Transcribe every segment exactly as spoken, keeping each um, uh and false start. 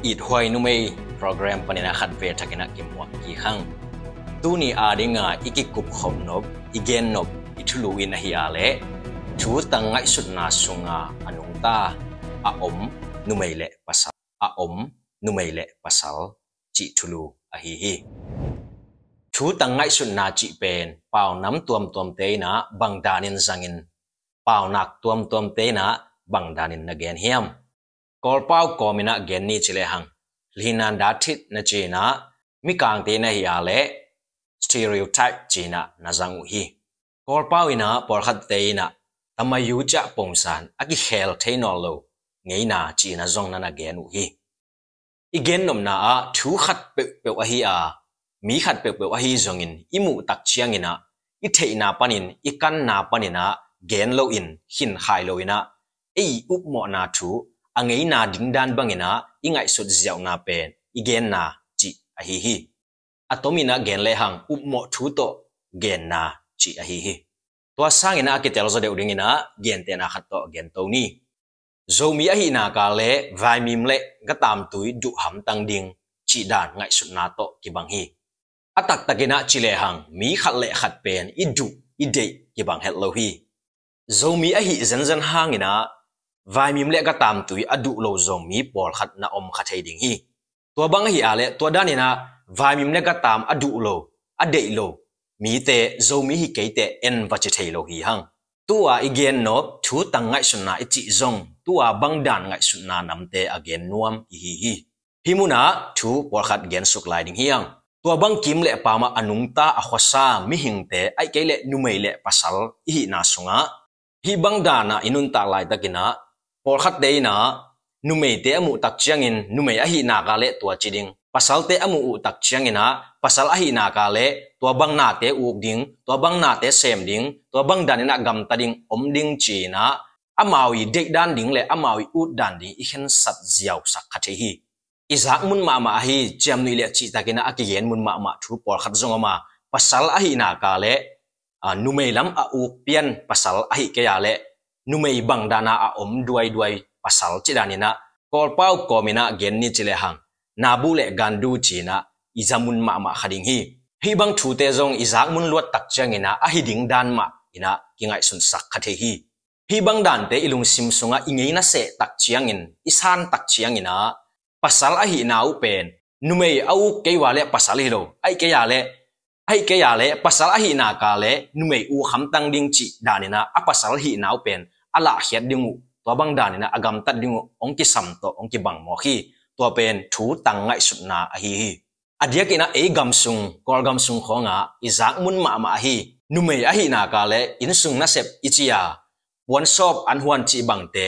Ithuai numei program panin a khat ve thakin a kimuak kik hang. Tuni a dinga i kikupkhop nop, i gen nop, i thulu in ahi a leh thutang ngaihsutna sunga a nungta a om numei le pasal, a om numei le pasal cih thulu ahi hi. Thutang ngaihsutna cih pen paunam tuamtuamte in a bang danin zangin, paunak tuamtuamte in a bang danin na gen hiam? Kawlpau kawmin a gen ni ci lehang, lihna dathit na ci in a, mikangte in ahi a leh stereotype ci in a na zang uh hi. Kawlpau in a pawlkhatte in a tamayu ciah pongsan a kikhel thei nawn lo ngeina ci in a zong na na gen uh hi. I gen nopna ah thu khat peuhpeuh ahi a, mi khat peuhpeuh ahi zongin i muh tak ciangin a, i theihna panin, i kanna panin a gen loin, khinkhai loin a, ei upmawhna thu a ngeina dingdan bangin a i ngaihsut ziauhna pen i genna cih ahi hi. A tomin a gen lehang upmawh thu tawh genna cih ahi hi. Tua sangin a kitel zaw deuh dingin a gentehna khat tawh gen to ni. Zomi ahihna ka leh vaimim le gatamtui duh hamtang ding cih dan ngaihsutna tawh kibang hi. A taktakin a ci lehang mi khat le khat pen i duh i deih kibang het lo hi. Zomi ahi zenzen hangin a vaimim le gatamtui a duh lo Zomi pawlkhat na om kha thei ding hi. Tua bang ahi a leh tua danin a vaimim le gatam a duh lo, a deih lo mite Zomi hi keite en va ci thei lo hi hang. Tua i gen nop thutang ngaihsutna i cih zong tua bang dan ngaihsutna namte a gen nuam i hi hi. Hih munah thu pawlkhat gen suk lai ding hi hang. Tua bang kim le paam ah a nungta a khuasa mihingte, ahih kei leh numei le pasal i hihna sungah hih bang dan a i nuntak laitakin a pawlkhatte in a numeite a muh tak ciangin numei ahihna ka leh tua ci ding, pasalte a muh uh tak ciangin a pasal ahihna ka leh tua bang nate uk ding, tua bang nate sem ding, tua bang danin a gamta ding, om ding ci in a amau i deihdan ding le amau i utdan ding i khensat ziausak kha thei hi. I zak mun mahmah ahi, ciamnuih le cihtakin a kigen mun mahmah thu pawlkhat zong om a, pasal ahihna ka leh a, numei lam a uk pian pasal ahih kei a leh numei bang dan a a om duaiduai pasal cih danin a Kawlpau kawmin a gen ni ci lehang, nabu le gandu ci in a i za mun mahmah kha ding hi. Hih bang thute zong i zak mun luat tak ciangin a a hi dingdan mah in a kingaihsunsak kha thei hi. Hih bang dante i lungsim sungah i ngeina seh tak ciangin, i san tak ciangin a pasal ahihna uh pen numei a uk kei ua leh pasal hi lo, ahih kei a leh, ahih kei a leh pasal ahihna ka leh numei uk hamtang ding cih danin a a pasal hihna uh pen a lahkhiat ding uh, tua bang danin a a gamtat ding uh hong kisam tawh hong kibang mawk hi. Tua pen thutang ngaihsutna ahi hi. A diakin a ei gam sung, Kawlgam sung khawngah i zak mun mahmah ahi, numei ahihna ka leh innsung nasep i ci a, puansawp, anhuan cih bangte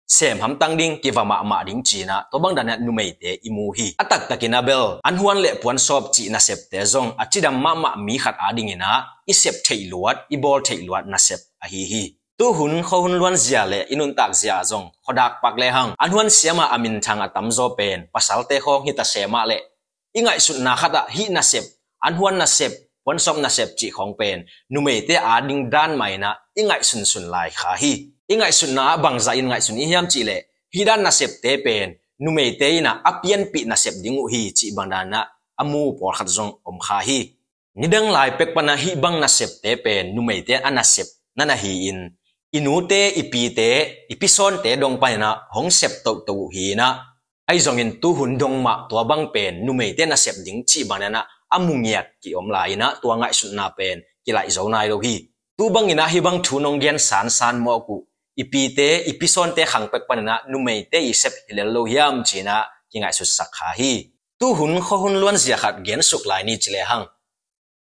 sem hamtang ding, kiva mahmah ding ci in a tua bang dan a numeite i mu hi. A taktakin a bel anhuan le puansawp cih nasepte zong a cidam mahmah mi khat adingin a i sep theih luat, i bawl theih luat nasep ahi hi. Tuhun khuahun luanzia le i nuntakzia ah zong khuadak pak lehang anhuan siam a a minthang a tamzaw pen pasalte khawng hi ta se mah leh i ngaihsutna khat ah hih nasep, anhuan nasep, puansawp nasep cih khawng pen numeite ading dan mah in a i ngaihsunsun lai kha hi. I ngaihsutna ah bangzah in ngaihsun i hiam cih leh hih dan nasepte pen numeite in a a pianpih nasep ding uh hi cih bang dan a a mu pawlkhat zong om kha hi. Nidang lai pek pan a hih bang nasepte pen numeite a nasep na na hi-in i nute, i pite, i pisawnte dong panin a hong sep toto uh hi in a, ahi zongin tuhun dong mah tua bang pen numeite nasep ding cih bang dan a a mu ngiat kiom lai in a tua ngaihsutna pen kilaih zo nai lo hi. Tu bangin a hih bang thu nong gen sansan mawk uh i pite, i pisawnte khang pek panin a numeite i sep hi lel lo hiam ci in a kingaihsutsak kha hi. Tuhun khuahun luanzia khat gen suk lai ni ci lehang,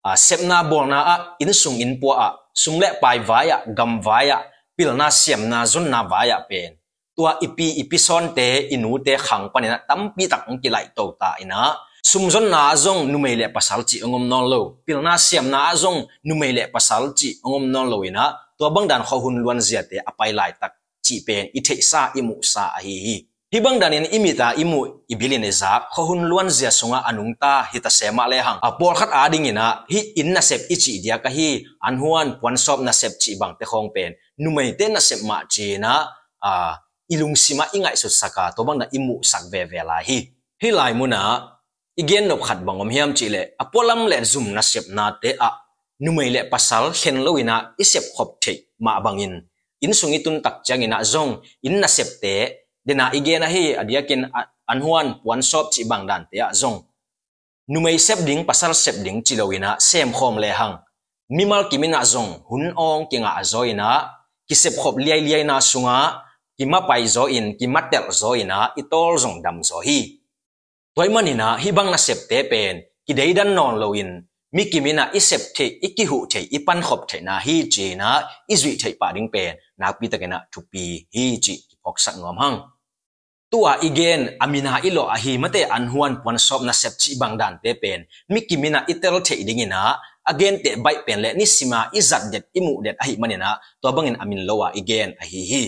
a, sepna bawlna ah, innsung innpua ah, sum le pai vai ah, gam vai ah, pilna siamna zonna vai ah pen tua i pi i pisawnte, i nute khang panin a tampi tak hong kilaih to ta in a, sum zonna ah zong numei le pasal cih hong om nawn lo, pilna siamna ah zong numei le pasal cih hong om nawn lo in a, tua bang dan khuahun luanziate a pai laitak cih pen i theihsa, i muhsa ahi hi. Hih bang danin i mit a i muh, i bilin i zak khuahun luanzia sungah a nungta hi ta se mah lehang a pawlkhat adingin a hih inn nasep i cih diak ahi, anhuan, puansawp nasep cih bangte khawng pen numeite nasep mah ci in a, a, i lungsim ah i ngaihsutsak a tua bang dan i muhsak veve lai hi. Hih lai munah i gen nop khat bang om hiam cihleh, a pualam le zum nasepnate ah numei le pasal khen loinah i sepkhop theih mah bangin, inn sung i tun tak cianginah zong inn nasepte, dena i gen ahi a diakin a, anhuan puansawp cih bang dante ah zong numei sep ding, pasal sep ding ci loinah semkhawm lehang, mimal kiminah zong hun awng kingah zaw inah, kisepkhop liailiaina sungah kimapai zaw in, kimatelh zaw inah i tawl zong dam zaw hi. Tua ahih maninah hih bang nasepte pen kideidan nawn loin, mi kiminah i sep theih, i kihuh theih, i pankhop theihna hi cinah i zuih theih pah ding pen nakpitakinah thupi hi cih kiphawksak nuam hang. Tua i gen a mina i lawh ahi mate anhuan puansawp nasep cih bang dante pen mi kiminah i tel theih dinginah a genteh baih pen le nisima i zatdet, i muhdet ahih maninah tua bangin a min lo a i gen ahi hi.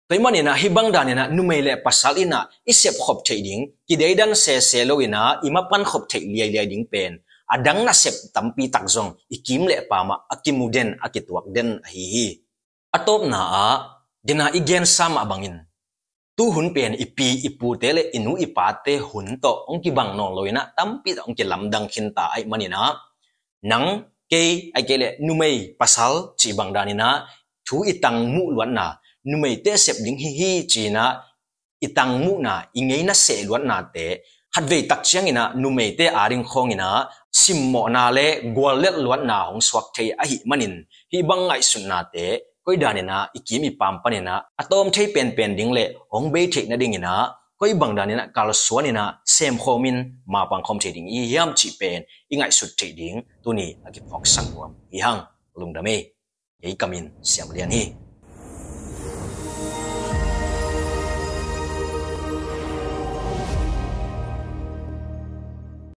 Tua ahih maninah hih bang daninah numei le pasal inah i sepkhop theih ding, kideidan sese loinah i mapankhop theih liailiai ding pen a dang nasep tampi tak zong i kim le pamah a kimu den, a kituak den ahi hi. A tawpna ah dena i gensa mah bangin, tuhun pen i pi i pute le i nu i pate hun tawh hong kibang nawn loinah tampi tawh hong kilamdang khinta ahih maninah, nang, kei, ahih kei leh numei pasal cih bang daninah thu i tangmuh luatna, numeite sep ding hi hi cinah i tangmuhna, i ngeina seh luatnate khatvei tak cianginah numeite ading khawnginah simmawhna le guallelh luatna hong suak thei ahih manin, hih bang ngaihsutnate koi daninah i kim i pam paninah a tawm thei penpen ding le hong bei theih nadinginah koi bang daninah kalsuaninah semkhawmin mapangkhawm thei ding i hiam cih pen i ngaihsut theih ding tuni a kiphawksak nuam hi hang. Lungdam ei. Kei kamin Siam Lian hi.